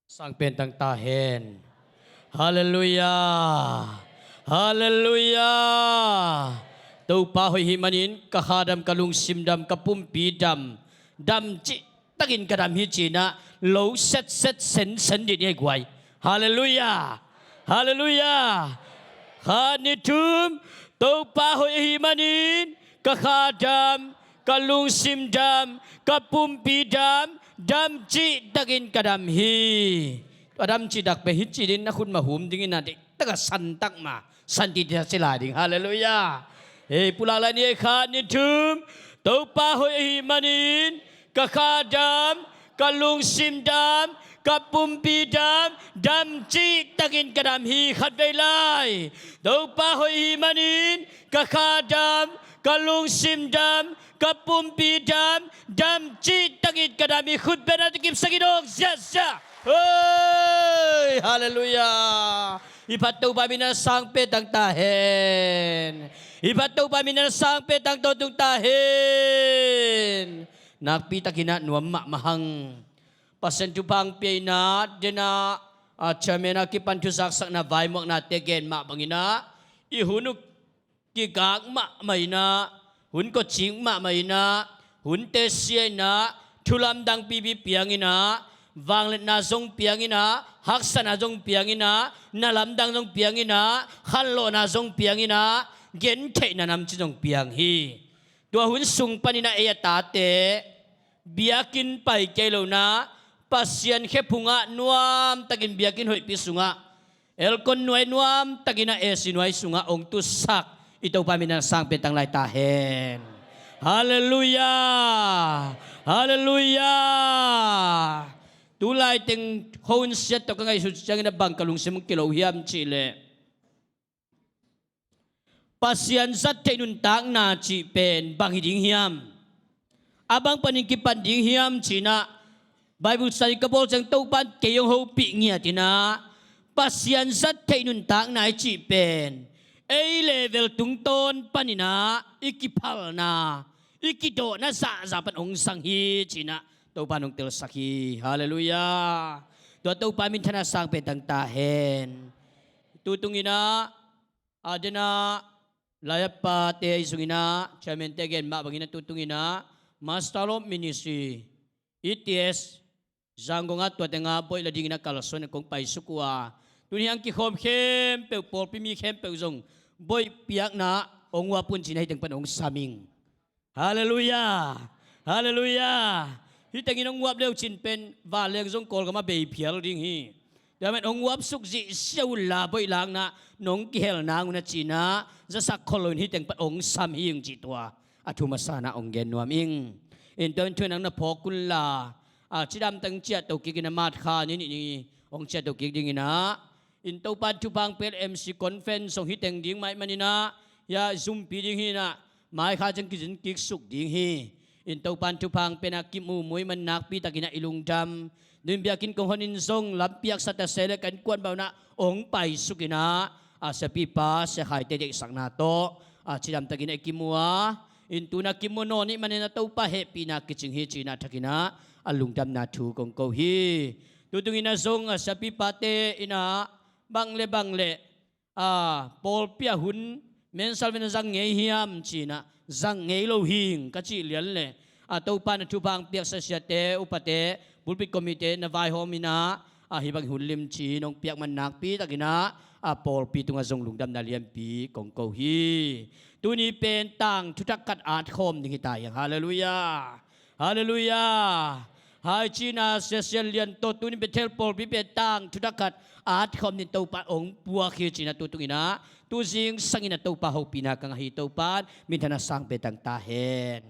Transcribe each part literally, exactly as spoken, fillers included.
Sang pen tang ta hen. Halleluiah. Halleluiah. Topa hoih ahih manin ka kha dam, ka lungsim dam, ka pumpi dam, dam cihtakin ka dam hi ci-in ah lo setset sensen dih ni ei guai. Halleluiah. Halleluiah. Khat, nih, thum. Topa hoih ahih manin ka kha dam, ka lungsim dam, ka pumpi dam, dam cihtakin ka dam hi. A dam cihtak pen hi ci-in na khut mah hum dingin ah, deihtak a santak mah santi ding a ci lai ding. Halleluiah. Hei, pulak lai ni ei. Khat, nih, thum. Topa hoih ahih manin ka kha dam, ka lungsim dam, ka pumpi dam, dam cihtakin ka dam hi. Khatvei lai. Topa hoih ahih manin ka kha dam, ka lungsim dam, ka pumpi dam, dam cihtakin ka dam hi. Khut beng a kipsak in hong ziahziah. Hei, halleluiah. Hih phat Topa min a sang pen tang ta hen. Hih phat Topa min a sang pen tang tawntung ta hen. Nakpi takin ah nuam mahmah hang. Pasian thupha hong pia in ah, den ah, a chairman a kipan thuzaksakna vaimuaknate gen mah bangin ah, i hun uh kigak mahmah in ah, hun kawcik mahmah in ah, hunte sia in ah, thu lamdang pipi piang in ah, vangliatna zong piang in ah, haksatna zong piang in ah, na lamdang zong piang in ah, khanlawhna zong piang in ah, gentheihna namcin zong piang hi. Tua hun sung panin ah ei a tate biakinn pai kei lo in ah, Pasian khephung ah nuamtakin biakinn hoihpi sungah, aircon nuai nuamtakin ah A C nuai sungah hong tusak i Topa min a sang pen tang lai ta hen. Halleluiah. Halleluiah. Tulai teng khua hun siat tawh ka ngaihsut ciangin ah bang ka lungsim hong kilo hiam cih leh, Pasian zat theih nuntakna cih pen bang hi ding hiam? A bang panin kipan ding hiam ci-in ah Bible study ka bawl ciang Topa'n kei hong hopih ngiat in ah, Pasian zat theih nuntakna i cih pen ei level tungtawn panin ah i kiphalna, i kidawhna zahzah pan hong zang hi ci-in ah Topa'n hong telsak hi. Halleluiah. Tua Topa minthanna sang pen tang ta hen. Tutung in ah, a den ah, lai-at pate i zung in ah, chairman te gen mah bangin ah tutung in ah, Master of Ministry, E T S, Zangkong ah tua teng ah boih la dingin ah kalsuan in kong paisuk uh a, tuni hang kikhawm khempeuh, pawlpi mi khempeuh zong boih piakna hong uap un ci-in ah hih teng pan hong sam ing. Halleluiah. Halleluiah. Hih tengin hong uap leu cin pen vanleng zong Kawlgam ah bei phial ding hi. Tua ahih manin hong uap suk ziahziah un la, boih lakna nong kihel nang un ah ci-in ah, zasak khol loin hih teng pan hong sam hi ing cih tua a thu masa in ah hong gen nuam ing. In tua in thu nang na phawk un la, a cidam teng ciahto kik in ah, March kha ni nih ni hong ciahto kik dingin ah, in Topa'n thupha hong pia leh M C conference hong hi teng ding mah ahih manin ah, hia zumpi ding hi in ah, mai kha ciang kizin kik suk ding hi. In Topa'n thupha hong pia in ah kimu muih man nakpi takin ah i lungdam. Tuni biakinn kong hon in zong lampiak sa ta se leh ka innkuan bang un ah hong paisuk in ah, a siapipa Sia Khai te deihsakna tawh a cidam takin ah i kimu a, in tu-in ah kimu nawn ahih manin ah Topa hehpihna kicing hi ci-in ah thakin ah a lungdamna thu kong ko hi. Tutung in ah zong a siapipa te in ah bang le bang le, a, pawlpi ah hun men's salvation zang ngei hiam ci-in ah, zang ngei lo hi ing ka cih lian leh, a, Topa'n a thupha hong piaksa siate, upate, pulpit committee na vaihawm in ah, a, hih bang hun limci nong piak man nakpi takin ah, a, pawlpi tungah zong lungdamna lianpi kong ko hi. Tuni pen tangthu thak khat at khawm ding hi ta hi hang. Halleluiah. Halleluiah. Hai ci-in ah Sia Sian Lian tawh tuni Bethel pawlpi pen tangthu thak khat at khawm dingin Topa'n hong puak hi ci-in ah tutung in ah, tu zingsang in ah Topa hopihna ka ngah hi. Topa'n minthanna sang pen tang ta hen.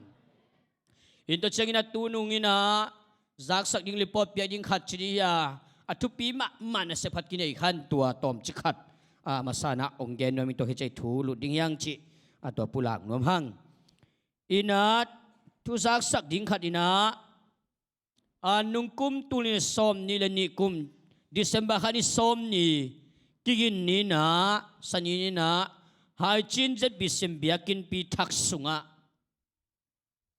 In tua ciangin ah tunung in ah zaksak ding, report piak ding khat ci dih hi a, a thupi mahmah nasep khat kinei khan tua tawmcik khat, a, masa in ah hong gen nuam ing. Tua khit ciang thu lut ding hi hang cih, a, tua pulak nuam hang. In ah thu zaksak ding khat in ah, a, nungkum tul nih sawm nih le nih kum, December kha ni sawm ni, Kiginni in ah, Sani ni in ah, Haicin Z B C biakinnpi thak sungah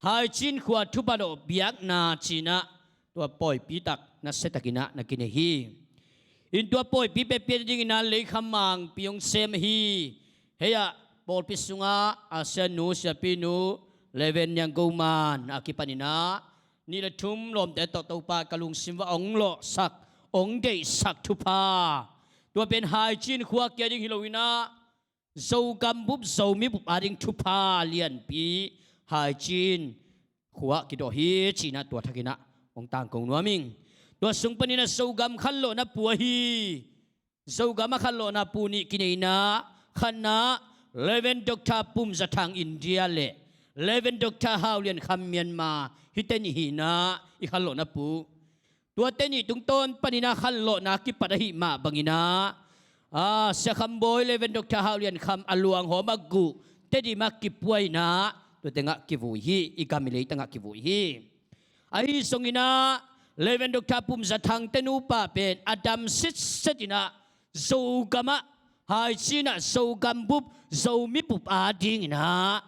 Haicin khua thupha dawh biakna ci-in ah tua pawipi tak nasia takin ah na kinei hi. In tua pawipi pepia dingin ah Leikha Mangpi hong sem hi. Hei ah pawlpi sungah a sianu, siapinu, Reverend Niang Go Man a kipanin ah nih le thum lawmte tawh Topa ka lungsim uah hong lawhsak, hong deihsak thupha. Tua pen Haicin khua kia ding hi loin ah Zogam bup, Zomi bup ading thupha lianpi Haicin khua kidawh hi ci-in ah tua thakin ah hong tangko nuam ing. Tua sung panin ah Zogam khanlawhna pu ahi, Zogam a khanlawhna pu nih kinei in ah, khatna Reverend Doctor Pum Za Thang India le Reverend Doctor Hau Lian Kham Myanmar, hihte nih hi in ah i khanlawhna pu. Tuate nih tungtawn panin ah khanlawhna kipat ahih mah bangin ah, a, Sia Kham Bawi, Reverend Doctor Hau Lian Kham a luanghawm a guh Tedim ah kipua in ah, tua teng ah kivui hi, i gam i leitang ah kivui hi. Ahi zongin ah Reverend Doctor Pum Za Thang te nupa pen a dam sitset in ah Zogam ah, Haicin ah Zogam bup, Zomi bup adingin ah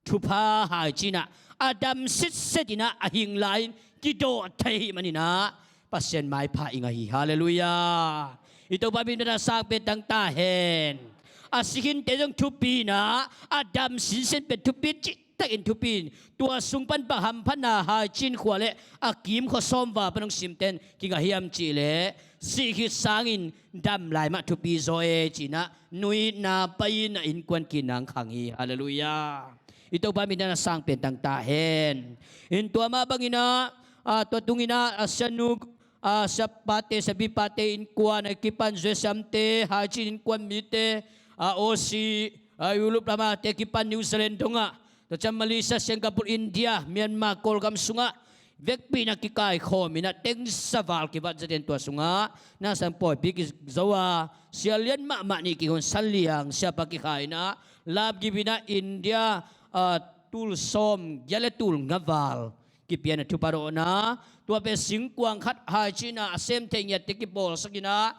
thupha Haicin ah a dam sitset in ah a hing lai-in kidawh thei ahih manin ah Pasian maipha i ngah hi. Halleluiah. I Topa min tawh na sang pen tangta hen. A si khinte zong thupi in ah, a dam sinsen pen thupi, cihtakin thupi in, tua sung pan bang hamphatna Haicin khua le a kim khua sawm val pan hong simten kingah hiam cih leh, sih khit sangin dam lai mah thupi zaw e ci-in ah nuihna pai-in ah innkuan ki-in ah khang hi. Halleluiah. I Topa min tawh na sang pen tangta hen. In tua mah bangin ah, a, tua tungin ah a sianu, a, siapate, siapipate innkuan a kipan, Zosiamte, Haicin innkuan mite, a, Aussie, a, Europe lam a te kipan, New Zealand dongah, tua ciang Malaysia, Singapore, India, Myanmar, Kawlgam sungah vekpi in ah kikaikhawm in ah tengsa val kivat zaten tua sungah na sang pawipi kizo a, sia lian mahmah nih kigon San Liang siapa kikha in ah, lapgip in ah India, a, tul sawm giat le tul nga val kipia in ah thupha dawhna, tua pen singkuang khat Haicin ah a sem thei ngiatte kibawlsak in ah,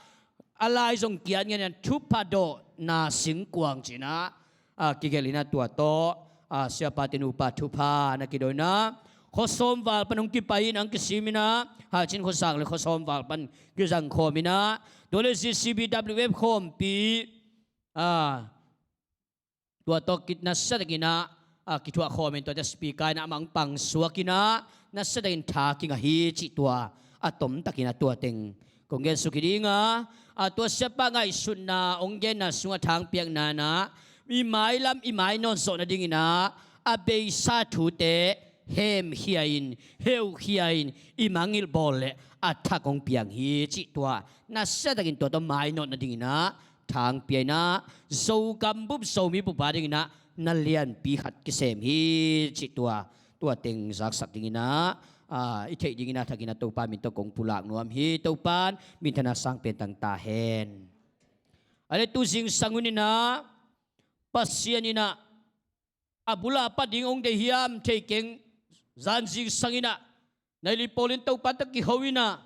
a lai zong kiat ngiat in ah thupha dawhna singkuang ci-in ah, a, kigelh in ah tua tawh, a, siapate nupa thupha na kidawh in ah, khua sawm val pan hong kipai in ah hong kisim in ah, Haicin khua sang le khua sawm val pan kizang khawm in ah, tua le Z C B W F khawmpi, a, tua tawh kit nasia takin ah, a, kithuah khawm in, tuate speaker in ah amah hong pangsuak in ah nasia takin tha kingah hi cih tua a tomtakin ah tua teng kong gen suk hi ding a, a, tua siapa ngaihsutna hong genna sungah thangpiakna in ah, i mailam i mainawt zawh nadingin ah a beisa thute hemkhia in, heukhia in, i mangngilh bawl le a thak hong piang hi cih tua nasia takin tua tawh mainawt nadingin ah thangpia in ah, Zogam bup, Zomi bup adingin ah na lianpi khat kisem hi cih tua, tua teng zaksak dingin ah, a, i theih dingin ah thakin ah Topa min tawh kong pulak nuam hi. Topa'n minthanna sang pen tangta hen. A le tu zingsang hun in ah Pasian in ah a bul a pa ding hong deih hiam thei keng, zan zingsang in ah nai li pawl in Topa tawh kiho in ah,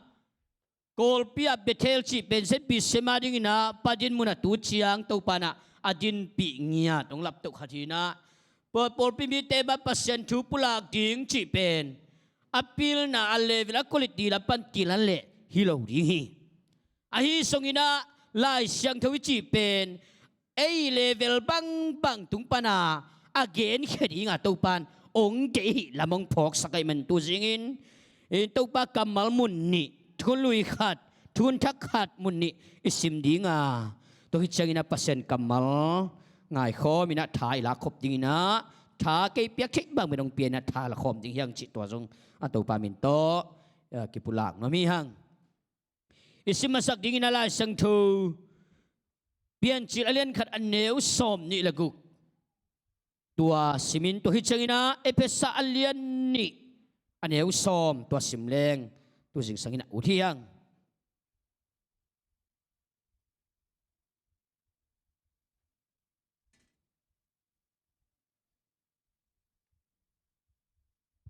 Kawlpi ah Bethel cih pen Z B C M adingin ah pa din mun ah tu ciang Topa in ah a dinpih ngiat hong laptoh khat hi in ah, pawl, pawlpi mite mah Pasian thu pulak ding cih pen a pilna a level a quality lam pan kilan leh hi lo ding hi. Ahi zongin ah Lai Siangtho i cih pen ei level bangbang tung pan a a genkhia ding a Topa'n hong deih ahih lam hong phawksak ahih man tu zingin, in Topa kammal mun nih, Thukhun Lui khat, Thukhun Thak khat mun nih i sim ding a, tua hi ciangin ah Pasian kammal ngaikhawm in ah tha i lakkhop dingin ah, tha kei piak theih bang bek hong pia in ah tha lakhawm ding hi hang cih tua zong a Topa min tawh, eh, kipulak nuam hi hang. I sim masak dingin ah Lai Siangtho Piancil a lian khat a neu sawm nih le guk, tua simin tua hi ciangin ah Efesa a lian nih a neu sawm tua sim leng tu zingsang in ah ut hi hang.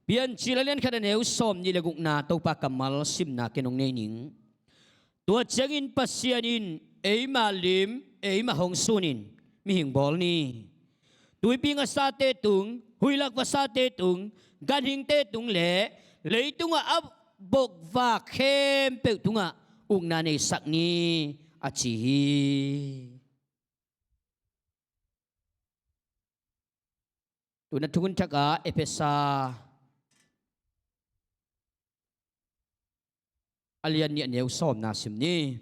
Piancil a lian khat a neu sawm nih le gukna Topa kammal simna ken hong nei ning. Tua ciangin Pasian in eima lim, eima hong sunin mihing bawl ni. Tuipi ngasate tung, huihlak vasate tung, ganhingte tung le leitungah a bokvak khempeuh tungah ukna neisak ni, a ci hi. Tuna thukhun thak ah Efesa a lian nih a neu sawmna sim ni.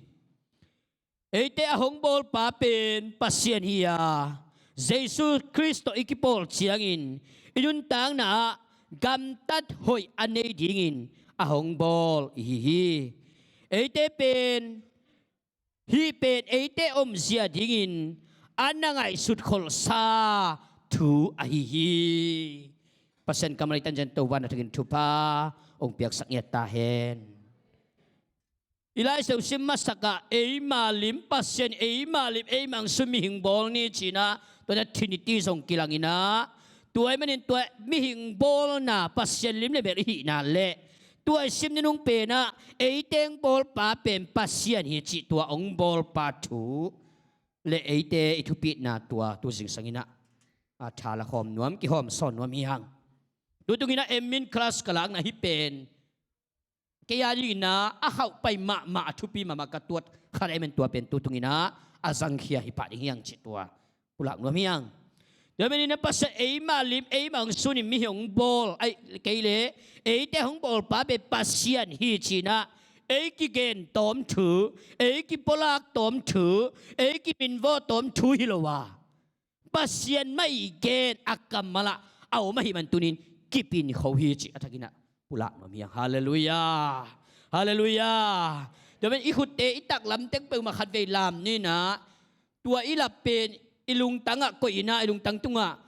Eite a hong bawlpa pen Pasian hi a, Jesu Khrist tawh i kipawl ciangin i nuntakna ah gamtat hoih a nei dingin a hong bawl i hi hi. Eite pen, hih pen eite omzia dingin a na ngaihsut kholhsa thu ahi hi. Pasian kammal i tan ciang Topa na thakin thupha hong piaksak ngiat ta hen. I Lai Siangtho sim masak ah eima lim, Pasian eima lim, eima hong sun mihing bawl ni ci-in ah, tua na Trinity zong kilang in ah, tua ahih manin tua mihing bawlna, Pasian lim le mel i hihna le tua i sim nunung pen ah eite hong bawlpa pen Pasian hi cih tua hong bawlpa thu le eite i thupitna tua tu zingsang in ah, a, tha la khawm nuam, kihawm sawn nuam hi hang. Tu tung in ah M.Min class ka lakna hih pen kei a dingin ah a hauh pai mahmah, a thupi mahmah ka tuat khat ahih manin tua pen tu tung in ah a zangkhia hi pah ding hi hang cih tua pulak nuam hi hang. Tua ahih manin ah Pasian eima lim, eima hong sun in mi hong bawl, ahih kei leh eite hong bawlpa pen Pasian hi ci-in ah ei kigen tawm thu, ei kipulak tawm thu, ei kiminvo tawm thu hi lo a, Pasian mah i gen a kammal ah a om ahih man tunin kipin kho hi cih a thakin ah pulak nuam hi hang. Halleluiah. Halleluiah. Tua ahih manin i khutte i taklam teng peuhmah khatvei lam ni in ah, tua i lap pen i lungtang ah koih in ah, i lungtang tungah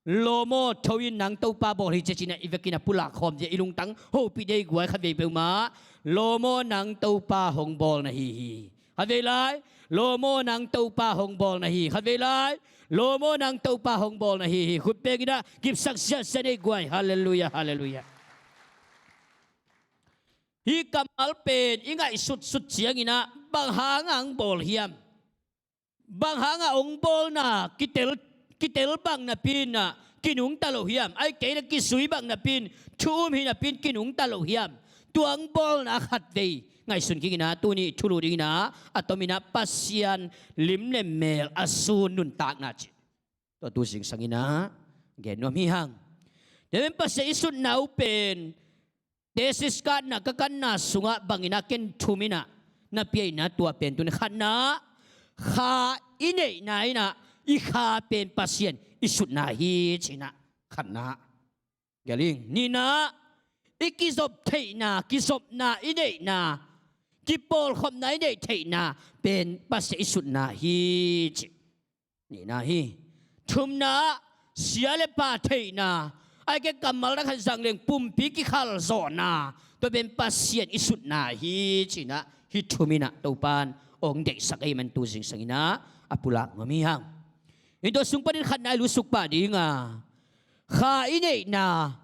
lawm aw, tho in, nang Topa bawl hi ci-in ah i vekin ah pulak khawm ding a, i lungtang hopih ding hi guai. Khatvei peuhmah, lawm aw, nang Topa hong bawl na hi hi. Khatvei lai, lawm aw, nang Topa hong bawl na hi. Khatvei lai, lawm aw, nang Topa hong bawl na hi hi. Khut beng in ah kipsak siasia ni guai. Halleluiah, halleluiah. Hih kammal pen i ngaihsutsut ciangin ah bang hangah hong bawl hiam? Bang hangah hong bawlna kitel, kitel bang napi in ah kinungta lo hiam? Ahih kei leh kizui bang napi in, thu um hi napi in kinungta lo hiam? Tua hong bawlna khatvei ngaihsun kik in ah, tuni thulu dingin ah a tom in ah Pasian lim le mel a sun nuntakna cih tua tu zingsang in ah gen nuam hi hang. Tua pen Pasian i sutna uh pen Thesis ka atna, ka kanna sungah bang in ah ken thum in ah na pia in ah, tua pen tuni khatna, kha i neihna in ah i kha pen Pasian i sutna hi ci-in ah khatna. Gelh ing. Nihna, i kizop theihna, kizopna i neihna, kipawlkhopna i neih theihna pen Pasian i sutna hi ci. Nihna hi. Thumna, sia le pa theihna, ahih kei leh kammal dang khat zang leng pumpi kikhalzawhna, tua pen Pasian i sutna hi ci-in ah hih thum in ah Topa'n hong deihsak ahih man tu zingsang in ah a pulak nuam hi hang. In tua sung panin khatna i lusuk pah ding a, kha i neihna,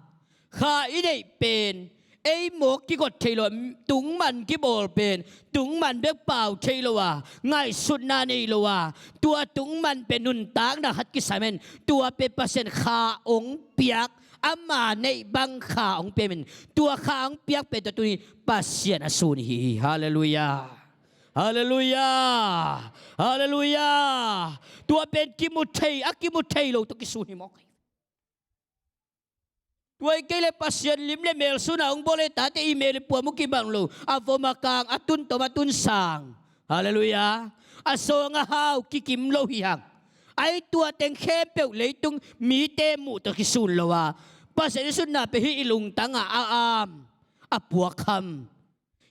kha i neih pen ei mawk kigot thei lo a, tungman kibawl pen tungman bek pau thei lo a, ngaihsutna nei lo a, tua tungman pen nuntakna khat kisam in, tua pen Pasian kha hong piak, ama neih bang kha hong pia in, tua kha hong piak pen tua tuni Pasian a sun hi hi. Halleluiah. Halleluiah. Halleluiah. Tua pen kimu thei, a kimu thei lo tawh kisun hi mawk hi. Tua ahih kei leh Pasian lim le mel sun a hong bawl leh tate i mel i puam uh kibang lo, a vom a kang, a tun tom a tun sang. Halleluiah. A sawng a hau kikim lo hi hang. Ahih tua teng khempeuh leitung mite muh tawh kisun lo a, Pasian i sutna pen hih i lungtang ah a am, a puakkham,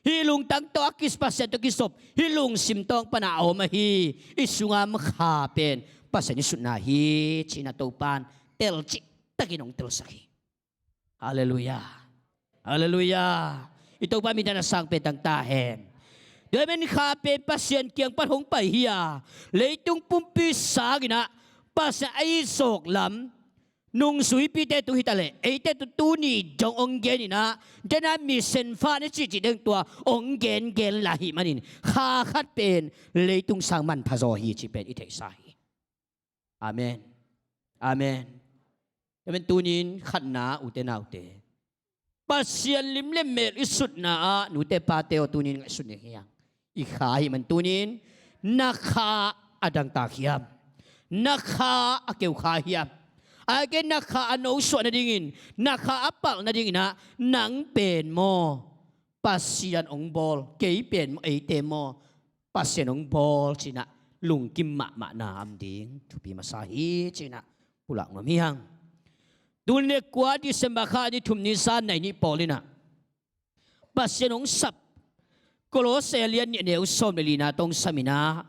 hih lungtang tawh a kis Pasian tawh kizop, hih lungsim tawng pan a om ahi, i sungah om kha pen Pasian i sutna hi ci-in ah Topa'n telcih takin hong telsak hi. Halleluiah. Halleluiah. I Topa min tawh a sang pen tang ta hen. Tua ahih manin kha pen Pasian kiang pan hong pai hi a, leitung pumpi sangin ah Pasian a it zawk lam nungzuipite tung hi ta leh, eite tu tuni dong hong gen in ah, dena mi senfa na cihcih deng tua hong gengen lai ahih manin, kha khat pen leitung sang manpha zaw hi cih pen i theihsa hi. Amen. Amen. Amen. Tunin khatna, ute naute, Pasian lim le mel i sutna ah, nute pate aw, tunin ngaihsun ni hiam? I kha ahih man tunin na kha a dangtak hiam? Na kha a keukha hiam? Ahih kei leh na kha a nosuah nadingin, na kha a palh nadingin ah, nang pen maw, Pasian hong bawl, kei pen maw, eite maw, Pasian hong bawl ci-in ah lungkim mahmahna om ding thupi masa hi ci-in ah pulak nuam hi hang. Tul nih le kua December kha ni thum ni zan nai nih pawl in ah Pasian hong sap, Kolose a lian nih a neu sawm le lina tawh hong sam in ah,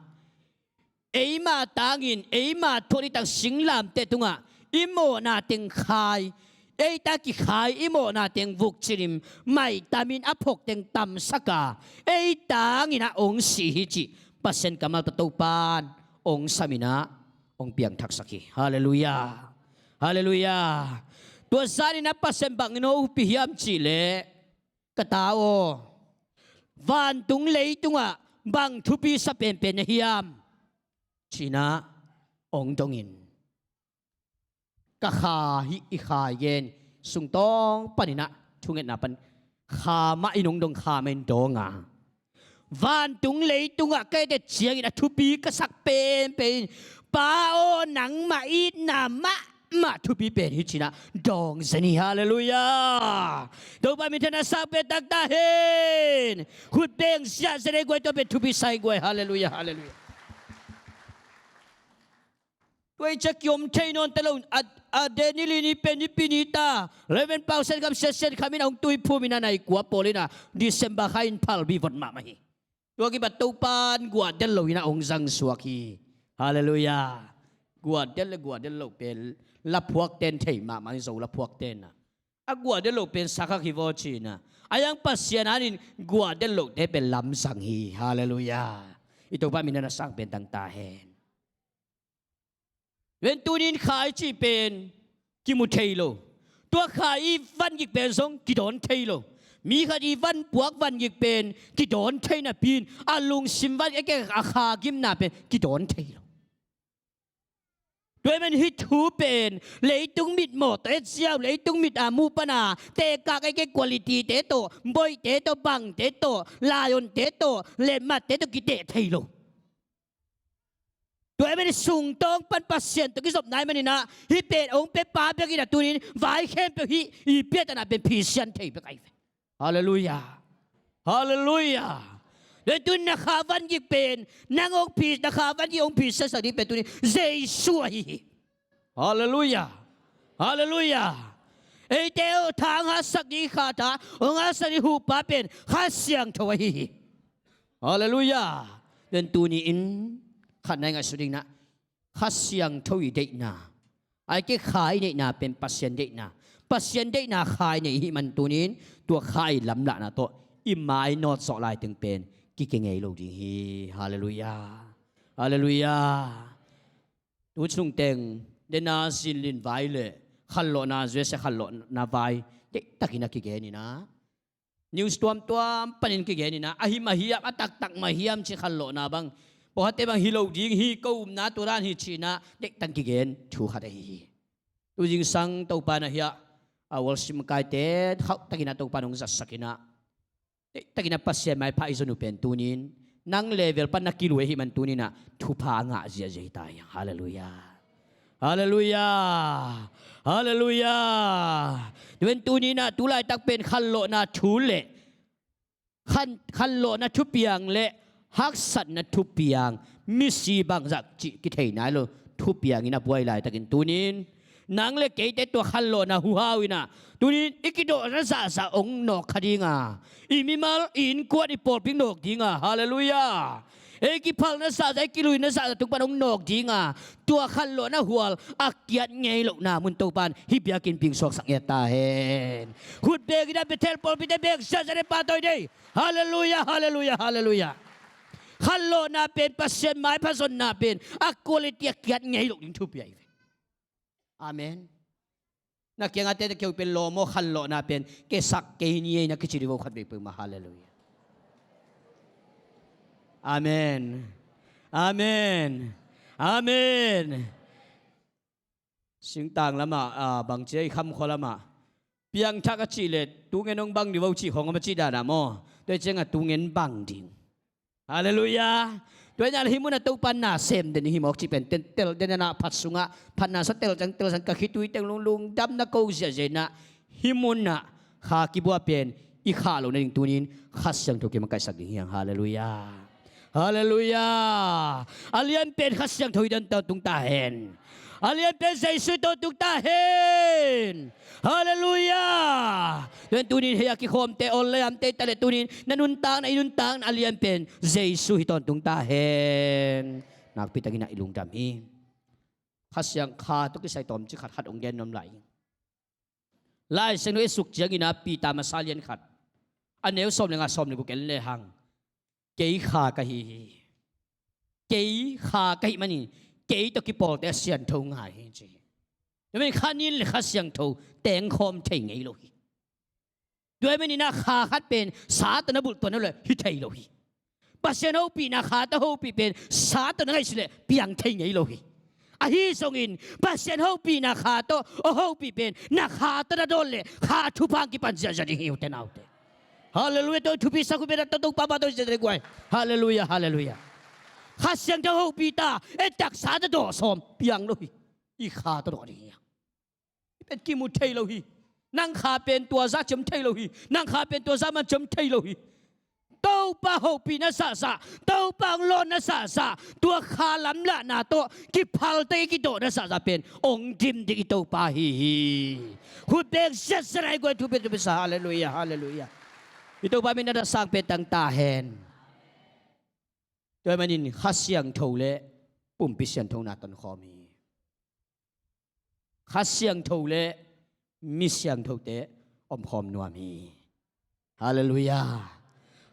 eima tangin, eima thuak ding tang singlamteh tungah i mawhna teng khai, ei tang kikhai, i mawhna teng vuk cilim, maitamin a phok teng tamsak a, ei tangin ah hong si hi cih Pasian kammal tawh Topa'n hong sam in ah hong piangthaksak hi. Halleluiah. Halleluiah. Tua zanin ah Pasian bang in hong hopih hiam cih leh, ka ta aw, vantung leitungah bang thupi sa penpen na hiam? Ci-in ah hong dongin, ka kha hi, i kha i gen, sungtawng panin ah thungetna pan kha mah in hong dong, kha mah in dawng a, vantung leitungah ka et ciangin a thupi ka sak penpen in, Pa aw, nangmah itna mahmah thupi pen hi ci-in ah dawng zen hi. Halleluiah. Topa minthanna sang pen tangtak hen. Khut beng ziahziah ei guai, tua pen thupi sa ei guai. Halleluiah, halleluiah. Tua i ciang kiom thei nawn ta lo, a, a Daniel in i pen i pi ni ta, Reverend Pau Sian Kham, Sia Sian Kham in hong tuiphum in ah nai kua pawl in ah December kha in phalbi vot mahmah hi. Tua kipat Topa'n guah del lo in ah hong zangsuak hi. Halleluiah. Guah del le guah del lo pen laphuakte'n thei mahmah hi, Zo laphuakte'n ah. A guah del lo pen sakhak hi vaw ci-in ah, a yang Pasian adingin guah del lote pen lamzang hi. Halleluiah. I Topa minthanna sang pen tangtak hen. Ven, tunin kha i cih pen kimu thei lo. Tua kha i vangik pen zong kidawn thei lo. Mi khat i vanpuak vangik pen kidawn thei napi-in a lungsim vangik, a kha gimna pen kidawn thei lo. Tua ahih manin hih thu pen leitung mitmawh tawh et ziau, leitung mit a muh pan a tekak, ei kei quality-te tawh, boihte tawh, bangte tawh, lionte tawh, letmatte tawh kiteh thei lo. Tua ahih manin sungtawng pan Pasian tawh kizopna ahih manin ah, hih pen hong pia pa bek in ah tunin vai khempeuh hih i piattana pen phisian thei bek ahi ve. Halleluiah. Halleluiah. Tua ahih manin tunin na kha vangik pen, nang hong phi, na kha vangik hong phisiansak ding pen tunin Jesu ahi hi. Halleluiah. Halleluiah. Eite aw, thang hatsak ding, kha thang hong hatsak ding huhpa pen Kha Siangtho ahi hi. Halleluiah. Tua ahih manin tuni-in khat na i ngaihsut ding in ah, Kha Siangtho i deihna, ahih kei leh kha i neihna pen Pasian deihna, Pasian deihna kha i neih i hih man tunin tua kha i lamlahna tawh i mainawt zawh laiteng pen kikhe ngei lo ding hi. Halleluiah. Halleluiah. Tu sungteng dena zinlin vai le khanlawhna, U S A khanlawhna vai deihtakin a kigen in ah, news tuamtuam panin kigen in ah, ahi mah hiam, a taktak mah hiam ci, khanlawhna bang, pawlkhatte bang hi lo ding hi, ko upna tua dan hi ci-in ah deihtakin kigen thu khat ahi hi. Tu zingsang Topa in ah hiah a worship makaite khauhtakin ah Topa in hong zatsak in ah, deihtakin ah Pasian maipha i zon uh pen tunin nang level pan na kilui ahih man tunin ah thupha a ngah ziahziah hi ta hi hang. Halleluiah. Halleluiah. Halleluiah. Tua ahih manin tunin ah tu laitak pen khanlawhna thu le khan, khanlawhna thupiang le haksatna thupiang, misi bangzah cih kithei nai lo thupiang in a buai laitakin tunin nang le keite tua khanlawhna huhau in ah, tunin i kidawhna zahzah hong nawk kha ding a, i mimal, i innkuan, i pawlpi nawk ding a. Halleluiah. Ei kiphalna zahzah, ei kiluina zahzah tung pan hong nawk ding a, tua khanlawhna hual a kiat ngei lohna mun Topa in hih biakinn pingsuaksak ngiat ta hen. Khut beng in ah Bethel pawlpite bek ziahziah in pahtawi dei. Halleluiah, halleluiah, halleluiah. Khanlawhna pen, Pasian maipha zonna pen a quality a kiat ngei loh ding thupi ahi ve. Amen. Na kiangah tete keu pen lawm aw, khanlawhna pen kesak kei ni ei na kici dih vo khat vei peuhmah. Halleluiah. Amen. Amen. Amen. Singtang lamah, ah, bangci a, i Khamkhua lamah Piangthak a cih leh tu ngen hong bang ding vo cih khong om a cih dan ah maw? Tua hi ciangah tu ngen bang ding. Halleluiah. Tua hi ciangah hih munah Topa na sem den hi mawk cih pen tel den ah phat sungah phatna sa telcang telcang ka khitui teng lung lungdamna ko ziahziah inah hih munah kha kibuah pen i khah loh nading tuni-in Kha Siangtho kimakaihsak ding hi hang. Halleluiah. Halleluiah. A lianpen Kha Siangtho hi tawntung ta hen. A lianpen Jesu hi tawntung ta hen. Halleluiah. Tua hi ciangah tuni-in hei a kikhawmte online a om ta leh tuni-in na nuntakna, i nuntakna a lianpen Jesu hi tawntung ta hen. Nakpi takin ah i lungdam hi. Kha Siang Kha tawh kisai tawmcik khat khat hong gen nuam lai hi. Lai Siangtho i suk ciangin ah Peter masa lian khat a neu sawm le nga, sawm le guk en lehang, kei kha ka hi hi. Kei kha ka hih manin kei tawh kipawlte a siangtho ngai hi ci hi. Tua manin kha nin le Kha Siangtho tengkhawm thei ngei lo hi. Tua hi manin ah kha khat pen sa tawh na bulh tuan lo leh hi thei lo hi. Pasian hopihna kha tawh hopih pen sa tawh na ngaihsut leh piang thei ngei lo hi. Ahi zongin Pasian hopihna kha tawh a hopih pen na kha tawh na dawn leh kha thupha hong kipan ziahziah ding hi ute naute. Halleluiah. Tua thupi sa khut beng a tawh Topa mah tawh ziahziah ding guai. Halleluiah, halleluiah. Kha Siangtho hopih ta, ei taksa tawh dawh sawm piang lo hi. I kha tawh dawh ding hi hang. Hih pen kimu thei lo hi. Nang kha pen tua zah ciam thei lo hi. Nang kha pen tua zah man ciam thei lo hi. Topa hopihna zahzah, Topa hong lawnna zahzah, tua kha lamlahna tawh kiphalte i kidawhna zahzah pen hong dim ding i Topa hi hi. Khut beng ziahziah a i guai thupi thupi sa. Halleluiah, halleluiah. I Topa min a dasang pen tang ta hen. Tua hi manin Kha Siangtho le pumpi sianthona tonkhawm hi. Kha Siangtho le mi siangthote omkhawm nuam hi. Halleluiah.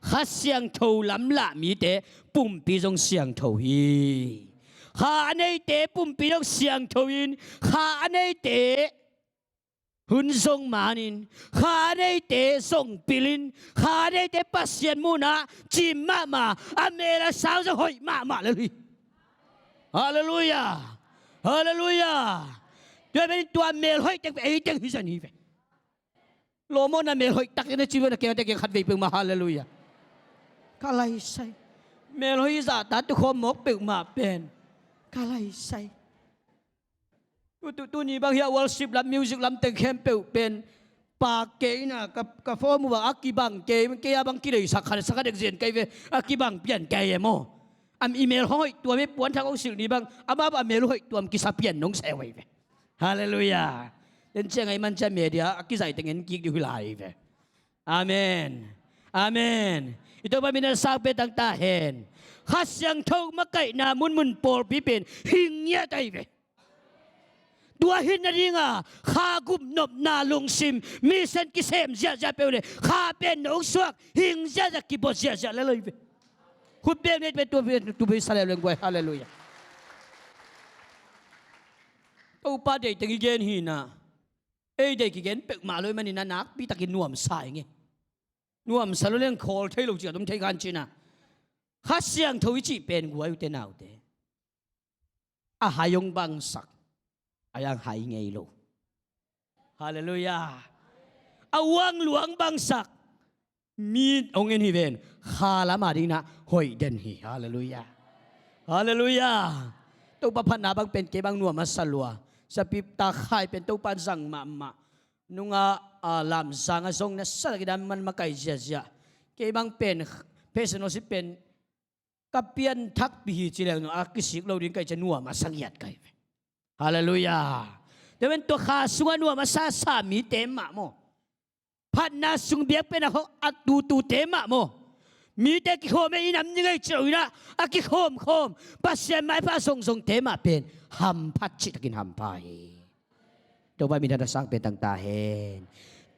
Kha Siangtho lamlah mite pumpi zong siangtho hi. Kha a neite pumpi zong siangtho in, kha a neite hun zong manin, kha a neite zong pilin, kha a neite Pasian munah cim mahmah, a mel a sang zong hoih mahmah lel hi. Halleluiah. Halleluiah. Tua pen tua mel hoih teng pen ei teng hi zen hi ve. Lawmawhna mel hoih takin a ci lo na keng a teng khat vei peuhmah. Halleluiah. Ka laisai. Mel hoih zahta tukhawm mawk peuhmah pen ka laisai. Tu, tu, tuni bang hiah worship lam, music lam teng khempeuh pen pak kei ina, ka, ka phone uh bang a kibang kei, kei a bang kileisak khat, sa khat dek zen kei ve, a kibang pian kei e maw. Am i mel hoih tuam hi, puanthak hong silh ni bang, amah bang a mel hoih tuam kisa pian nong sa uh hi ve. Halleluiah. Den ciang a i man ciang media a kizai teng en kik dih uh hi lai ve. Amen. Amen. I Topa min a sang pen tang ta hen. Kha Siangtho makaihna munmun pawlpi pen hing ngiat ahi ve. Tua hi nadinga kha gupnopna lungsim, mission kisem ziahziah peuh le kha pen nong suak hing ziahziah, kibawh ziahziah lel lo hi ve. Khut beng nei pen tua pen tu pen sa leuleu guai. Halleluiah. Topa deih teng i gen hi na. Ei deih kigen peuhmah lo hi manin a nakpi takin nuamsa ing e. Nuamsa lo leng khawl thei lo cih a tum thei khan cihna. Kha Siangtho i cih pen guai ute naute, a hai hong bangsak, a yang hai ngei lo. Halleluiah. A uang luang bangsak, mi hong en hi ven, kha lam a dingin ah hoih den hi. Halleluiah. Halleluiah. Topa phatna bang pen kei bang nuam a sa lua. Sapi ta khai pen Topa in zang mahmah. Nungah, ah, Lamzang a zong na sa lak i dan man makaih ziahziah. Kei bang pen, Passion Worship pen ka pianthakpih hi ci leng nung a kisik lo ding ka hih ciang nuam a sa ngiat ka hi ve. Halleluiah. Tua pen tua kha sungah nuam a sa sa mite mah maw? Phatna sung biakpiakna hawh a tutute mah maw? Mite kikhawm e, i nam ni ngei ci lo in ah a kikhawmkhawm Pasian maipha zongzongte mah pen hamphat cihtakin hampha hi. Topa min a sang pen tang ta hen.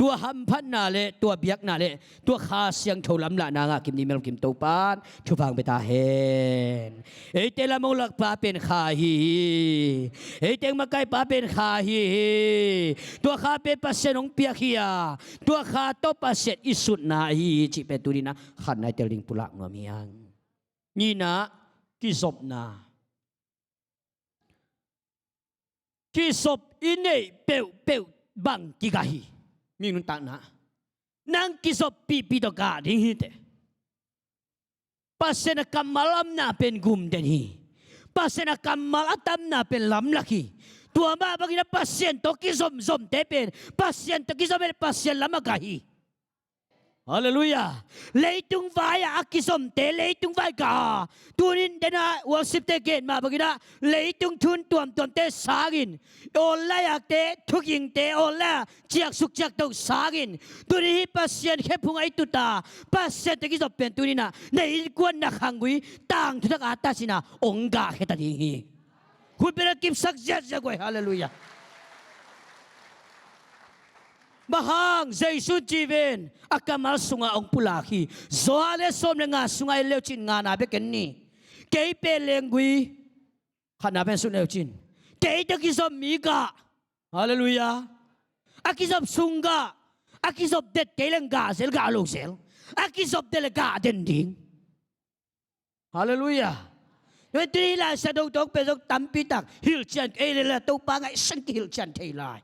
Tua hamphatna le tua biakna le tua Kha Siangtho lamlahna ngah kim ding mi lungkim Topa in thupha hong pia ta hen. Eite lam hong lakpa pen kha hi hi. Eite hong makaipa pen kha hi hi. Tua kha pen Pasian hong piak hi a, tua kha tawh Pasian i sutna ahi hi cih pen tuni in ah khatna i tel ding pulak nuam hi hang. Nihna, kizopna. Kizop i neih peuhpeuh bang kigah hi. Mi nuntakna, nang kizoppihpih tawh gah ding hi teh. Pasian a kammal a omna pen gum den hi. Pasian a kammal a tamna pen lamlak hi. Tua mah bangin a Pasian tawh kizomzomte pen, Pasian tawh kizom pen Pasian lam a gah hi. Halleluiah. Leitung vai-ah a kizomte leitung vai gah a, tunin dena worship-te gen mah bangin ah leitung thun tuamtuamte sangin, online-akte, thugingte online-ah ciaksuk ciakto sangin, tunin hih Pasian khephung a i tut a, Pasian tawh kizop pen tunin ah na innkuan, na khanggui tangthu tak a tasin a hong gahkhia ta ding hi. Khut beng a kipsak ziahziah guai. Halleluiah. Bang hang? Jesu in ci ven, a kammal sungah hong pulak hi. Johan le sawm le nga sungah en leucin, ngana bek en ni. Kei pen lenggui, khatna pen sut leucin, kei tawh kizom mi gah. Halleluiah. A kizop sung gah. A kizop det kei leng gah zel, gah lo zel. A kizop det le gah den ding. Halleluiah. Tua pen tuni Lai Siangtho tawh pen zong tampi tak hilhcian, ei le la Topa ngaihsan kihilhcian thei lai.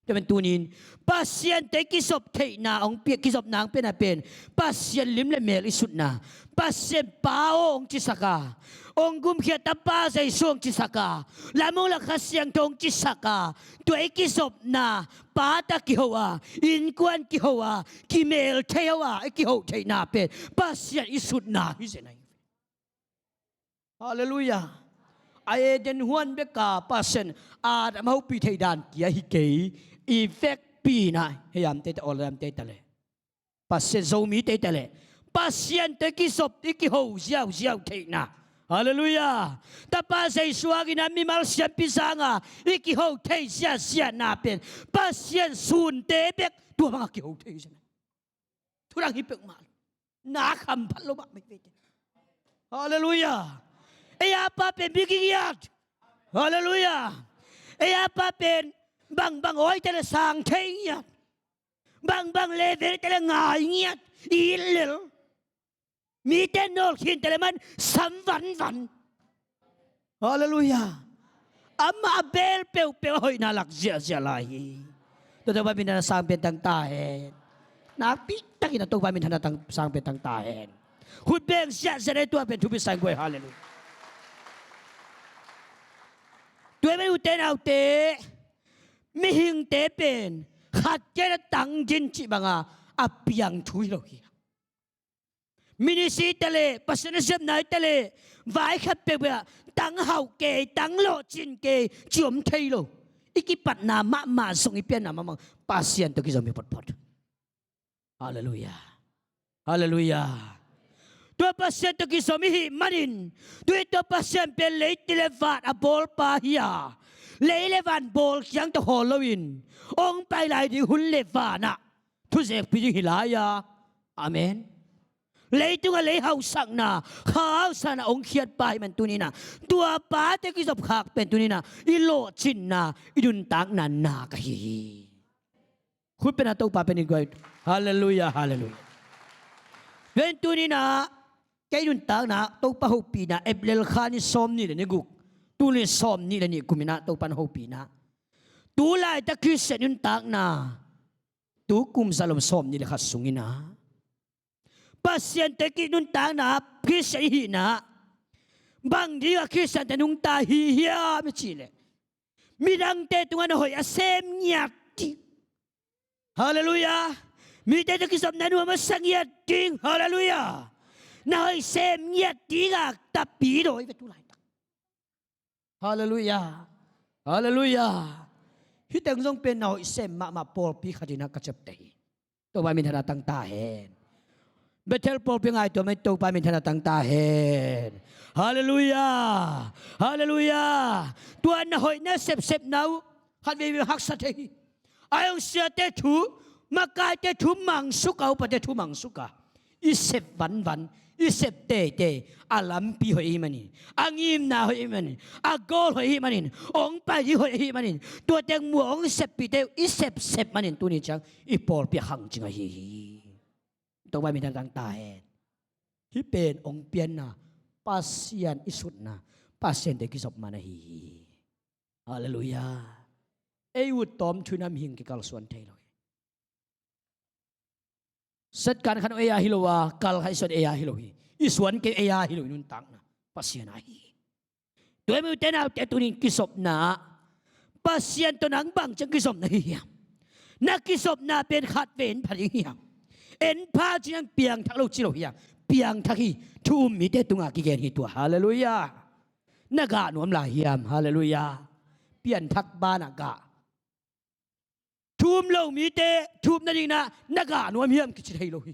Tua pen tunin Pasian tawh i kizop theihna hong piak, kizopna hong piakna pen Pasian lim le mel i sutna, Pasian Pa aw hong cisak a, hong gumkhia Tapa Jesu hong cisak a, lam hong lak Kha Siangtho hong cisak a, tua i kizopna, Pa tawh kiho a, innkuan kiho a, kimel thei ho a, i kiho theihna pen Pasian i sutna hi zen ahi. Halleluiah. A Eden huan bek a Pasian Adam hopih theih dan kia hi kei. I vekpi-in ah, hei amte ta, awl amte ta le, Pasian Zomite ta le, Pasian tawh i kizop, i kiho ziauziau theihna. Halleluiah. Tapa Jesu hangin ah mimal siampi zang a i kiho thei ziahziahna pen Pasian sunte bek tua bang a kiho thei ziahna. Thudang hi peuhmah lo. Na khamphat lo mahmah hi ve teh. Halleluiah. Ei a pa pen mi kingiat. Halleluiah. Ei a pa pen bangbang awi teh le sang thei ngiat. Bangbang level teh le ngai ngiat. I it lel. Mite nawlkhin teh le man sam vanvan. Halleluiah. Amah a bel peuhpeuh a hoihna lak ziahziah lai hi. Tua Topa minthanna sang pen tang ta hen. Nakpi takin a Topa minthanna tang, sang pen tang ta hen. Khut beng ziahziah le tua pen thupi sang guai. Halleluiah. Tua pen ute naute, mihingte pen khat kia na tang din cih banga a piang thu hi lo hi. Ministry tale, Pasian a sepna hi tale, vai khat peuhpeuh ah tang hauh kei, tang lawhcin kei cih om thei lo. I kipatna mahmah zong, i pianna mahmah Pasian tawh kizom hi photphot. Halleluiah. Halleluiah. Tua Pasian tawh kizom i hih manin, tua i tua Pasian pen leite le van a bawlpa hi a, lei le van bawl kiang tawh khawl loin hong pai lai ding hun le vanah thuzekpi ding hi lai a. Amen. Leitung a lei hausakna, kha hausakna hong khiatpa hi man tuninah, tua pa tawh kizop khak pen tuninah i lawhcinna, i nuntakna nak ahi hi. Khut beng a Topa pen i guai. Halleluiah, halleluiah. Pen tuninah kei nuntakna Topa hopihna, April kha ni sawmnih le ni guk, tuni sawmnih le nih kuminah Topa na hopihna, tu laitak Khristian nuntakna, tu kum zalom sawmnih le khat sunginah Pasian tawh i nuntakna, Khristian i hihna, bang dingah Khristian tawh nungta hi hiam i cih leh, midangte tungah na hoih a sem ngiat ding. Halleluiah. Mite tawh kizopna nuam a sa ngiat ding. Halleluiah. Na hoih sem ngiat dingah tapi dawi ve tu laitak. Halleluiah. Halleluiah. Hih teng zong pen na hoih sem mahmah pawlpi khat inah ka ciamteh hi. Topa minthanna tang ta hen. Bethel pawlpi ngaihtuah mai, Topa minthanna tang ta hen. Halleluiah. Halleluiah. Tua na hoih na sepsepna uh khat veivei haksa thei hi. A hong siate thu, makaite thu mangsuka, upate thu mangsuka, i sep vanvan, i sep teitei, a lampi hoih ahih manin, a ngimna hoih ahih manin, a goal hoih ahih manin, hong pai ding hoih ahih manin, tua teng muh hong seppihte uh i sepsep manin tuni ciang i pawlpi a khangcing ahi hi. Topa minthanna tang ta hen. Hih pen hong pianna, Pasian i sutna, Pasian tawh i kizop man ahi hi. Halleluiah. Ei ut tawm thu inah mihing kikalsuan thei lo hi. Satkan khat ei a hi lo a, kal khat i suan ei a hi lo hi. I suan kei ei a hi lo hi, nuntakna Pasian a hi. Tua hi mah ute naute, tunin kizopna ah Pasian tawh nang bang ciang kizopna hi hiam? Na kizopna pen khatvei en pha ding hiam? En pha ciang piangthak lo ci lo hiam? Piangthak hi. Thu um mite tungah kigen hi tua. Halleluiah. Na gah nuam lai hiam? Halleluiah. Pianthak banah gah. Thu um lo mite thu um nadingin ah na gah nuam hiam kici thei lo hi.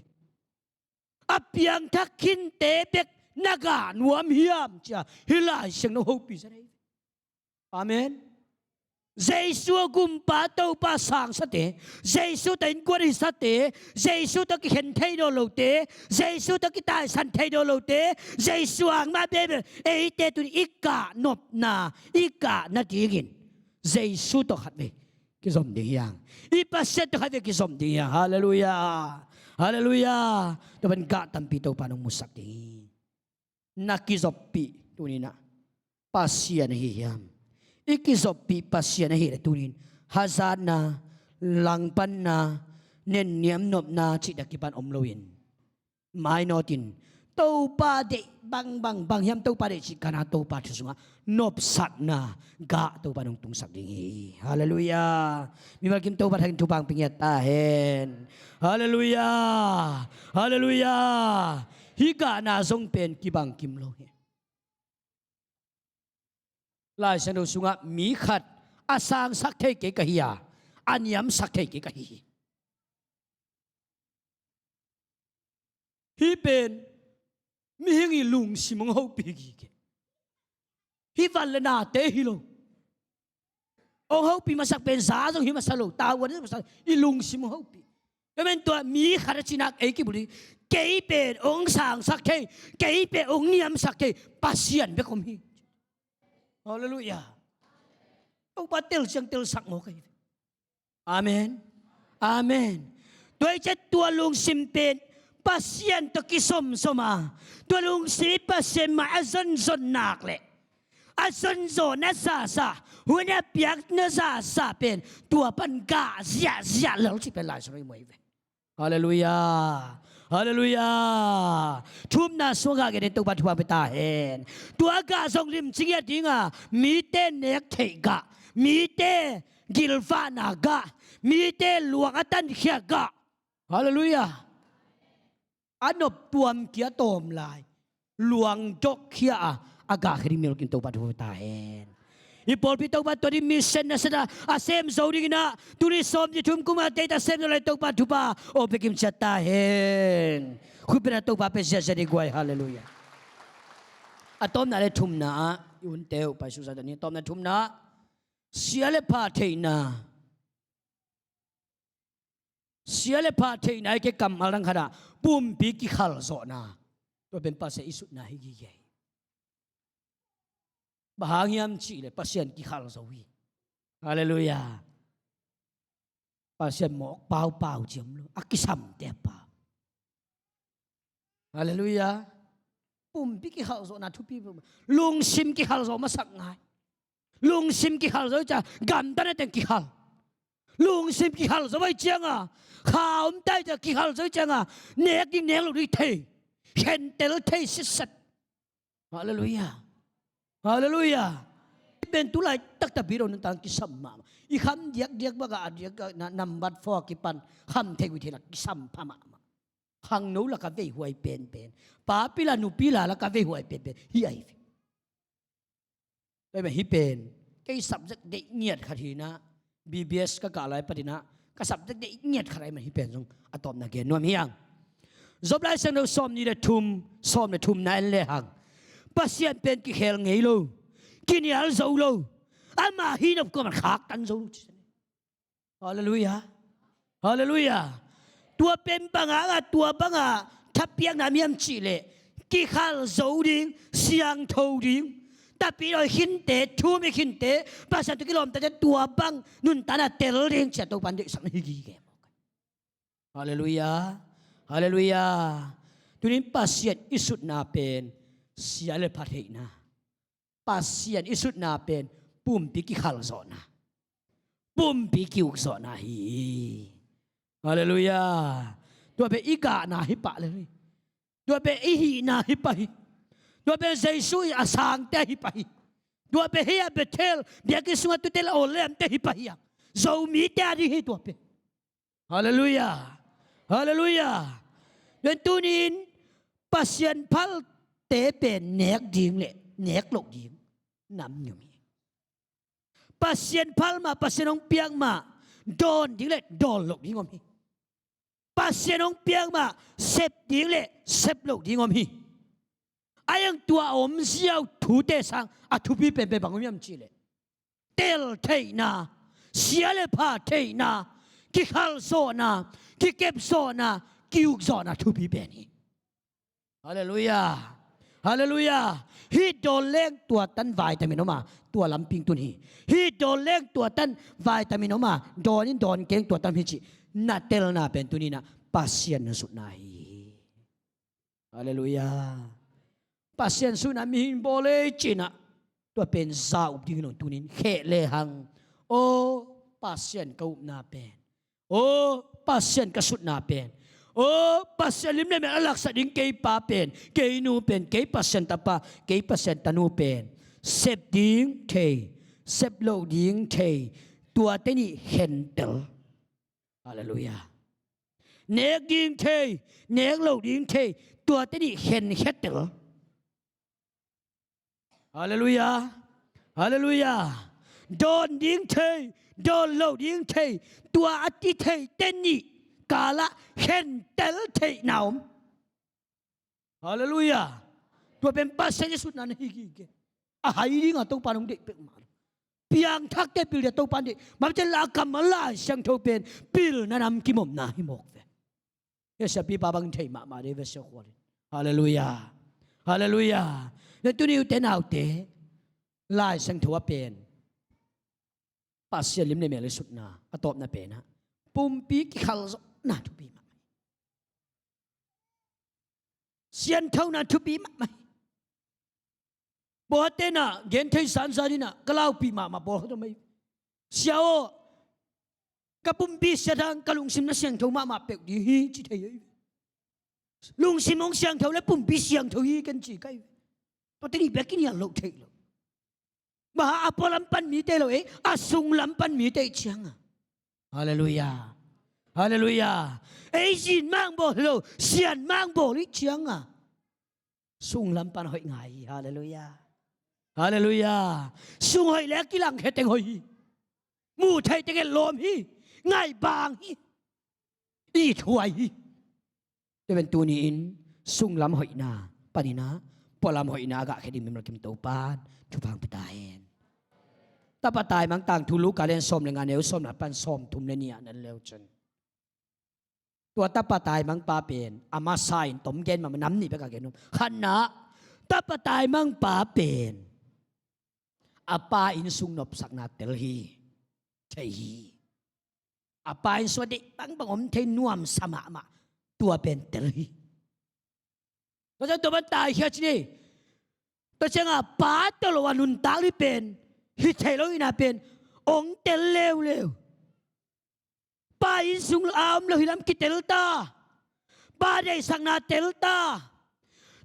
A piangthak khinte bek na gah nuam hiam cia hih Lai Siangtho hopih zia hi. Amen. Jesu a gumpa Topa sangsate, Jesu tawh innkuan a hisate, Jesu tawh kikhen thei nawn lote, Jesu tawh kitaisan thei nawn lote, Jesu angmah bebe eite tun i gah nopna, i gah nadingin Jesu tawh khatvei kizom ding hiang. I Pasian tawh khatvei kizom ding hiang. Halleluiah. Halleluiah. Tua pan gah tampi Topa nong musak ding hi. Na kizoppih tuninah Pasian ahi hiam? I kizoppih Pasian ahi le tunin hazatna, langpanna, nenniam nopna cihtak kipan om loin, mainawtin Topa deih bangbang, bang hiam Topa deih cih kana Topa thu sungah nopsakna gah Topa nong tungsak ding hi. Halleluiah. Mimal kim Topa thakin thupha hong pia ngiat ta hen. Halleluiah. Halleluiah. Hih gahna zong pen kibang kim lo hi. Lai Siangtho sungah mi khat a sangsak thei kei ka hi a, a niamsak thei kei ka hi hi. Hih pen mihing i lungsim hong hopih gige. Hih van le nate hi lo. Hong hopih masak pen za zong hi masa lo, tavuan hi masa lo, i lungsim hong hopih. Tua men tua mi khat a cinak ei kibulh hi. Kei pen hong sangsak thei, kei pen hong niamsak thei Pasian bek om hi. Halleluiah. Topa tel ciang telsak maw ka hi. Amen. Amen. Tua hi ciah tua lungsim pen Pasian tawh kizomzom a, tua lungsim Pasian mai a zonzon nak leh a zonzawhna zahzah, hun a piakna zahzah pen tua pan gah ziahziah lel cih pen Lai Siangtho i muai ve. Halleluiah. Halleluiah. Thu umna sungah gah gen in Topa thupha pia ta hen. Tua gah zong limci ngiat ding a, mite nek theih gah, mite gilvahna gah, mite luang a tankhia gah. Halleluiah. A nop tuam kia tawm lai, luang dok khia a, a gah khe ding mimal kim Topa thupha pia ta hen. I pawlpi Topa tua ding mission na sena a sem zo dingin ah, tuni sawm ni thum kum a teita sem zo lai Topa thupha hong pia kim ciat ta hen. Khut beng a Topa pia ziahziah ni guai. Halleluiah. A tawpna le thumna ah i unte uh pai suksa ta ni. A tawpna thumna ah sia le pha theihna. Sia le pha theihna i ke kammal dang khatah pumpi kikhalzawhna. Tua pen Pasian i sutna hi gige hi. Bang hang hiam cih leh Pasian kikhalzo hi. Halleluiah. Pasian mawk paupau ciam lo, a kisamte a pau. Halleluiah. Pumpi kikhalzawhna thupi. Lungsim kikhalzawh masak ngai. Lungsim kikhalzo ciah gamtatna teng kikhal. Lungsim kikhalzo ahih cianga kha om tai ciah kikhalzo ahih cianga nek ding nek lo ding thei, khentel thei sitset. Halleluiah. Halleluiah. Pen tulai taktak pi lo nuntak kisam mahmah. I kham diakdiak bangah a diak a na nambat four a kipan kham thei uh thei la kisam pha mahmah. Khangno laka veihuai penpen, papi la nupi la laka veihuai penpen hi ahi ve. Tua hi pen kei subject deih ngiat khat hi inah, B B S ka kah lai patinah ka subject deih ngiat khat ahi man hi pen zong a tawpna gen nuam hi hang. Job Lai Siangtho sawm ni le thum, sawm le thumna en le hang, Pasian pen kikhel ngei lo, kinial zo lo, ama hi nop kuaman khaktan zo lo. Halleluiah. Halleluiah. Tua pen banga, tua banga thapiakna miam cih leh kikhal zo ding, siangtho ding, tapi dawi khinte, thu mi khinte, Pasian tawh kilawmtate tua bang nuntakna tel ding ciah Topan deihsakna hi gige. Halleluiah. Halleluiah. Tunin Pasian i sutna pen sia le pha theihna. Pasian i sutna pen pumpi kikhalzawhna, pumpi kiukzawhna hi. Halleluiah. Tua pen i gahna hi pah lel hi. Tua pen i hihna hi pah hi. Tua pen Jesu i a sangte ahi pah hi. Tua pen hih a Bethel biakinn sungah tute la awllemte hi pah hi a, Zomite a ding hi tua pen. Halleluiah. Halleluiah. Tua pen tuni-in Pasian phalte pen nek ding le nek loh ding nam ni om hi. Pasian phal mah, Pasian hong piak mah, dawn ding le dawn loh ding om hi. Pasian hong piak mah, sep ding le sep loh ding om hi. A iang tua a om ziau thute sang a thupi penpen bang om hiam cihleh, tel theihna, sia le pha theihna, kikhalzawhna, kikepzawhna, ki-ukzawhna thupi pen hi. Halleluiah. Halleluiah. Hih dawn leng tua tan vitamin om a, tua lamping tun hi. Hih dawn leng tua tan vitamin om a, dawn in dawn keng tua tan hi cih na telna pen tuni-in ah Pasian na sutna hi. Halleluiah. Pasian sutna mihing bawl ei cih nah, tua pen za up ding hi lo. Tuni-in kheh lehang, aw Pasian ka upna pen, aw Pasian ka sutna pen, aw Pasian lim le mel a laksak ding kei pa pen, kei nu pen, kei Pasian tapa, kei Pasian tanu pen, sep ding thei, sep loh ding thei, tuate nih khentel. Halleluiah. Nek ding thei, nek loh ding thei, tuate nih khenkhiatel. Halleluiah. Halleluiah. Dawn ding thei, dawn loh ding thei, tua a ti theite nih kalah khentel theihna om. Halleluiah. Tua pen Pasian i sutna na hi gige. A hai dinga Topa nong deih peuhmah lo. Piangthakte pil dia Topa in deih. Mah bang ci leh a kam a Lai Siangtho pen pilna namkim omna hi mawk ve. Hih a siapipa bangin thei mahmah ding ve, sia Khual in. Halleluiah. Halleluiah. Tua tuni ute naute, Lai Siangtho ah pen Pasian lim le mel i sutna a tawpna pen ah pumpi kikhalzawhna thupi mahmah hi. Sianthona thupi mahmah hi. Bawlte'n ah genthei zanzan in ah ka laupih mahmah bawl khat om hi. Sia aw, ka pumpi siat hang ka lungsim na siangtho mahmah peuh ding hi ci thei hi. Lungsim hong siangtho le pumpi siangtho hi ken ci ka hi. Tuate nih bek i nial loh theih loh. Mah a pualam pan mite lo ei, a sunglam pan mite i ciang a. Halleluiah. Halleluiah. Ei zin mah hong bawl hi lo, sian mah hong bawl i ciang a, sunglam pan hoih ngai hi. Halleluiah. Halleluiah. Sung hoih le a kilangkhia teng hoih hi. Muh theih teng etlawm hi. Ngaih bang hi. Ithuai hi. Tua pen tuni-in sunglam hoihna panin ah pualam hoihna a gahkhia ding mimal kim Topa'n thupha hong pia ta hen. Tapa taimang tangthu Luka lian sawm le nga, neu sawm le khat pan sawmthum le nih ah na en le uh cin, tua tapa taimangpa pen a masa in tom gen mahmah, nam nih bek a gen uh. Khatna, tapa taimangpa pen a pa innsung nopsakna tel hi. Thei hi. A pa innsung a deih bangbang om thei, nuamsa mahmah, tua pen tel hi. Tua ciang tua pan taikhia ci ni. Tua ciangah pa tawh lo a nuntak ding pen hi thei lo hi na pen hong tel leuleu. Pa innsung a om lo hi lam kitel ta. Pa deihsakna tel ta.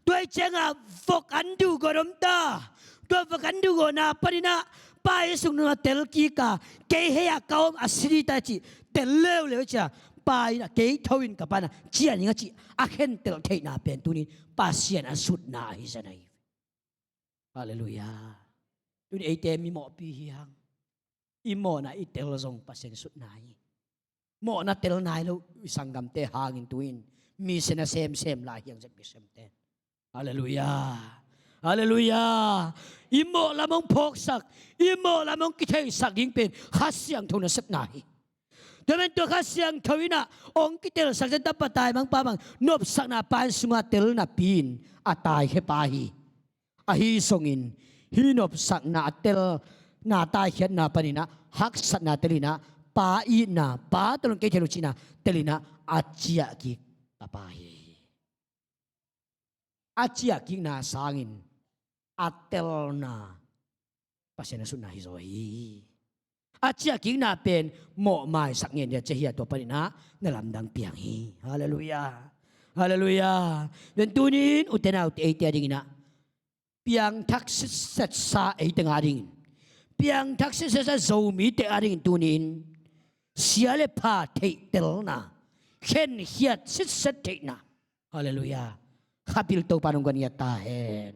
Tua hi ciangah vok an duhgawh om ta. Tua vok an duhgawhna panin ah pa innsung nunga tel kik a, kei hei ah ka om a si ding ta cih tel leuleu ciah, pa in ah kei tho in ka pa na ciah ning a cih a khentel theihna pen tuni-in Pasian a sutna ahi zen ahi. Halleluiah. Tuni eite mi mawhpi hi hang. I mawhna i tel zong Pasian sutna hi. Mawhna tel nai lo i sanggamte hangin tu-in mission a semsem lai hi hang, zep mission te. Halleluiah. Halleluiah. I mawh lam hong phawksak, i mawh lam hong kitheisak ding pen Kha Siangtho nasepna hi. Tua pen tua Kha Siangtho in ah hong kitelsak zen, tapa taimangpa bang nopsakna pa innsungah tel napi-in a taikhia pa hi. Ahi zongin hih nopsakna a telna, taikhiatna panin ah haksatna tel in ah, pa itna, pa tawh lo-in kei thei lo cihna tel in ah a ciah kik tapa hi. A ciah kikna sangin a telna Pasian a sutna hi zaw hi. A ciahkikna pen mawhmaisak ngen dia ci hi a, tua panin ah na lamdang piang hi. Halleluiah. Halleluiah. Tua in tuni-in ute naute eite a dingin ah piangthak sitsetsa eite nga dingin, piangthak sitsetsa Zomite a dingin tuni-in sia le pha theihtelna, khenkhiat sitset theihna. Halleluiah. Kha pil Topa nong guan ngiat ta hen.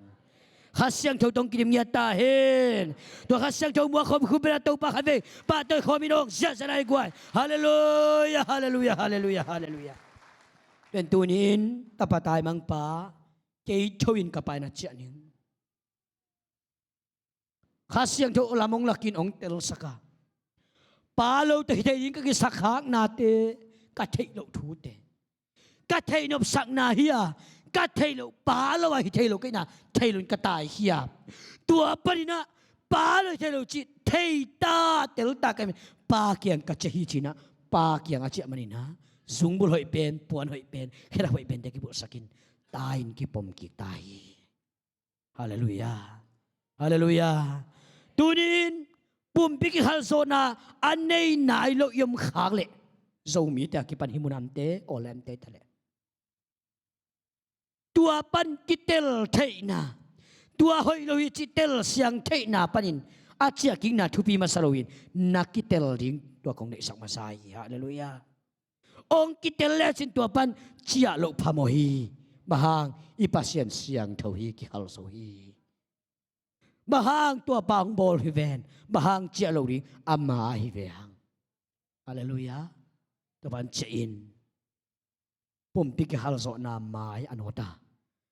Kha Siangtho tawh kidim ngiat ta hen. Tua Kha Siangtho muak khop khum pen a Topa khatvei pahtawi khawm in hong ziahziah lai guai. Halleluiah, halleluiah, halleluiah, halleluiah. Tua in tuni-in tapa taimangpa, kei tho in ka Pa inn ah ciah ning. Kha Siangtho lam hong lakin hong telsak a, pa lo tawh hi thei ding ka kisakhaknate, ka theih loh thute, ka theih nopsakna hi a, ka theih loh pa lo a hi thei lo kei na, thei loin ka tai hi a, tua panin ah pa lo hi thei lo cih thei ta, tel ta ka hi, pa kiang ka ciah hi ci-in ah, pa kiang a ciah manin ah zungbulh hoih pen, puan hoih pen, khedap hoih pente kibulhsak in, tai-in kipom kik ta hi. Halleluiah. Halleluiah. Tuni-in pumpi kikhalzawhna a nei nai lo i om khak leh, Zomite a kipan hih mun ah omte, aw le omte ta leh, tua pan kitel theihna, tua hoih lo hi cih telsiang theihna panin a ciahkikna thupi masa loin na kitel ding tua kong deihsak masa hi. Halleluiah. Hong kitel lecin tua pan ciah loh phamawh hi. Bang hang? I Pasian siangtho hi, kikhalzo hi. Bang hang? Tua pa hong bawl hi ven. Bang hang? Ciah loh ding ama ahi ve hang. Halleluiah. Tua pan ciah in. Pumpi kikhalzawhna mai a nawt a,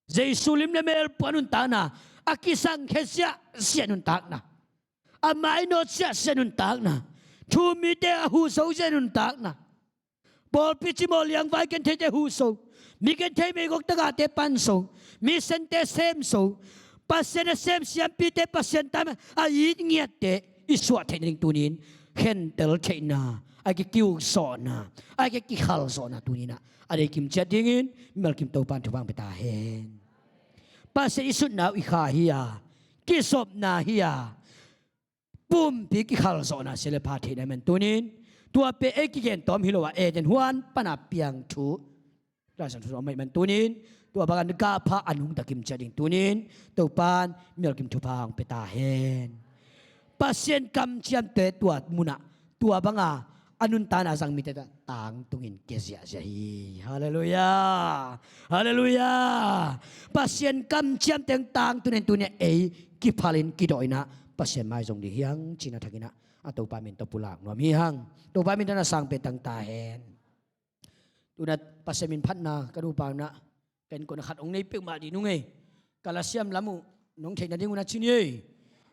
Jesu lim le mel puah nuntakna, a kisangkhia ziahziah nuntakna, a mainawt ziahziah nuntakna, thu-um mite a huhso ziah nuntakna, pawlpi cimawh liangvai gentheite huhso, mi genthei meigong tagahte panso, mi sente semso, Pasian a sem siampite, Pasian tawh a it ngiatte i suah theih nading tuni-in khentel theihna, a kikiukzawhna, a kikikhalzawhna tuni-in ah a dei kim ciat dingin mimal kim Topa in thupha hong pia ta hen. Pasian i sutna uh i kha hi a, kizopna hi a, pumpi kikhalzawhna sia le pha theihna man tuni-in, tua pen ei kigen tawm hi lo a, Eden huan pan a piang thu, Lai Siangtho sung a om ahih man tuni-in, tua bangin gah pha an hong ta kim ciat ding tuni-in Topa in mimal kim thupha hong pia ta hen. Pasian kamciamte tua mun ah, tua banga a nuntakna zang mite tangtungin kia ziahziah hi. Halleluiah. Halleluiah. Pasian kamciamte tangtungin tuni-in ei kiphalin kidawhin ah Pasian mai zong ding hi hang ci-in a thakin ah a Topa min tawh pulak nuam hi hang. Topa min tawh na sangpen tang ta hen. Tu-in ah Pasian min phatna ka nupa in ah ka innkuan ah khat hong nei peuhmah dih nung ei. Ka lasiam lam uh nong theih nading un a ci ni ei.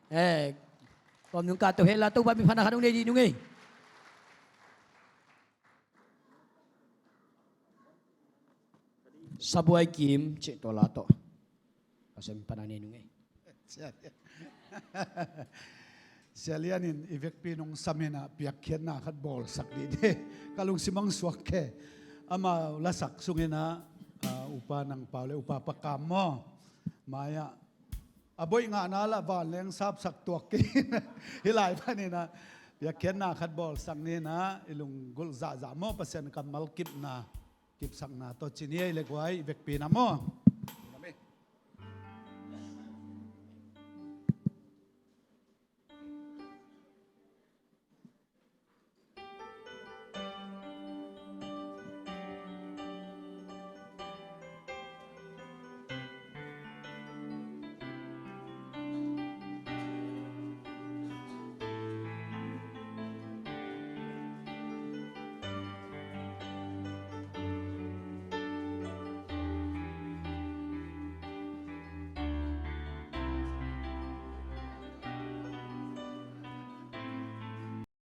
Eh, kawm nung ka to heh la, Topa min phatna khat hong nei dih nung ei. Sabuai Kim cih tawh la tawh Pasian min phatna nei nung ei. Sia Lian in i vekpi nong sam in ah piakkhiatna khat bawlsak dih ni. Ka lungsim hong suak khe. Amau lasak sungin ah, ah, Upa Nang Pau le Upa Pa Kam maw, mai-ah a boih ngahna lah vanleng sapsak tuak kei in, hih lai panin ah piakkhiatna khat bawlsak ni in ah, i lunggulh zahzah maw, Pasian kammal kipna kipsakna tawh ci ni ei le guai, i vekpi in ah maw.